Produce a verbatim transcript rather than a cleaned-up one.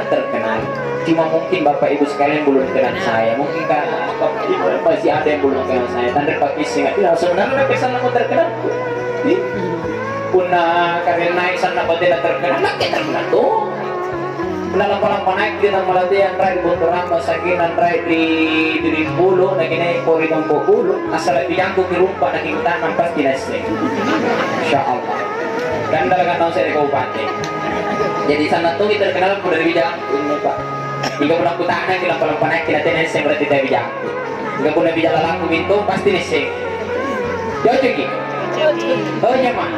terkenal. Cuma mungkin Bapak Ibu sekalian belum kenal saya. Mungkin karena Bapak Ibu masih ada yang belum kenal saya. Tanda pakissinga. Ya, sebenarnya kesan aku terkenal. Ih, punna karen naik sana batena terkenal, nakke terkenal tuh. Punna lampa-lampa naik kita melatih yang rai di Bontoramba, sakit yang rai di Durimpulu, naik naik pori Mangkokulu, asal bijangku kirumpa na kitanang pasti naisseng. Insya Allah. Kan dalam kantong saya di kabupaten. Jadi sana tuh terkenal pun dari bijangku, Pak. Jika punna kutana ki lampa-lampa naik ki natena naisseng berarti tena bijangku. Jika punna bijang lalangku mintu pasti naisseng. Cocok ki? Oh iya mah.